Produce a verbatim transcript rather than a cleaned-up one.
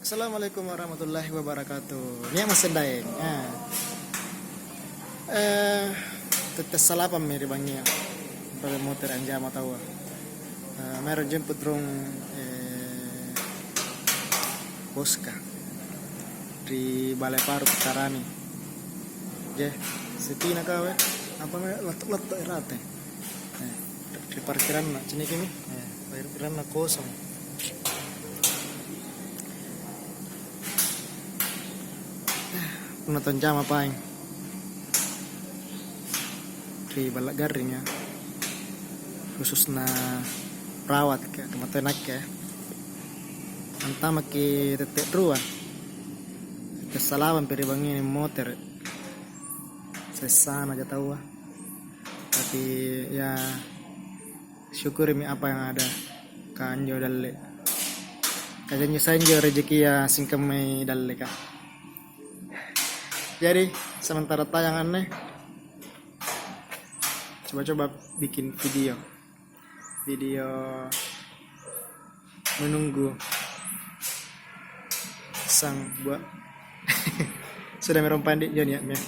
Assalamualaikum warahmatullahi wabarakatuh. Nia' massedaeng. Ah. Eh, tette' salapammi ri bangngia. Pale motere' anjama taua. Eh, maero' jemput rung, eh, boska ri Bale Paru Karani. Je, setina kawe. Apa me letto'-letto' rate. Eh, ri parkiranna, ciniki mi. Eh, parkiranna kosong. Punna tonjama paeng ri balla' garringa, khususna perawat ka, kamatoa nakke, antamaki tette' rua. Tette' salapampi ri bangngi motere'. Sessana ja taua. Tapi ya, syukurimi apa yang ada. Kanjo dalle'. Kajanjo sanjo rejekia singkammai dalleka. Jadi, sementara tayang anne, coba-coba bikin video. Video menunggu sang buah. Sudah merong pandi, ya, niat, ya.